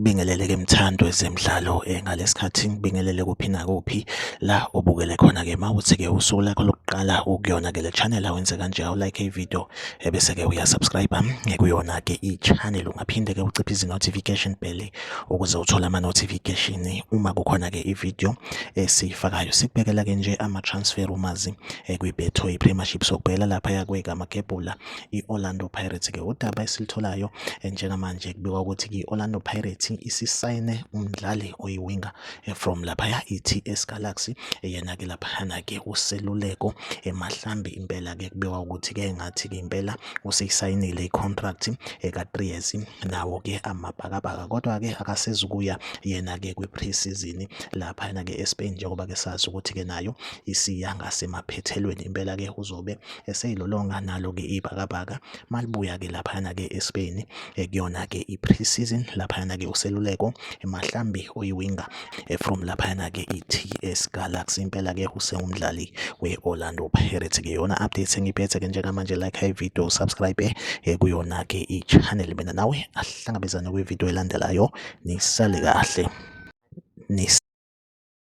Ngikubingelele ke mthandi wezemidlalo ngalesikhathi ngikubingelele kuphi nakuphi la obukele khona ke mawuthi ke usuku lakho lokuqala ukuyona ke le channel awenze kanje awulike i-video ebese ke uyasubscribe kuyona ke i-channel. Ungaphinde ke uciphe izi-notification bell ukuze uthole ama-notification uma kukhona ke i-video esiyifakayo. Sikubhekela ke nje ama-transfer rumors kwi-Betway Premiership, sokubhekela laphaya kwekamagebhula i-Orlando Pirates ke. Udaba esilitholayo njengamanje kubikwa ukuthi i-Orlando Pirates isisayine umdlali oyiwinga from laphaya i-TS Galaxy, yena ke laphayana ke uSeluleko Mahlambi. Impela ke kubikwa ukuthi ke ngathi ke impela useyisayinile i-contract ka-3 years nawo ke amabhakabhaka, kodwa ke akasezukuya yena ke kwi-pre-season laphayana ke eSpain, njengoba ke sazi ukuthi ke nayo isiya ngasemaphethelweni. Impela ke uzobe eseyilolonga nalo ke ibhakabhaka malibuya ke laphayana ke eSpain kuyona ke i-pre-season. Laphayana ke uSeluleko Mahlambi oyiwinga from laphayana ke i-TS Galaxy, impela ke usengumdlali we-Orlando Pirates ke. Yona update engiphethe ke njengamanje. Like i-video, subscribe kuyona ke i-channel. Mina nawe ahlangabezane kwi-video elandelayo. Nisale kahle.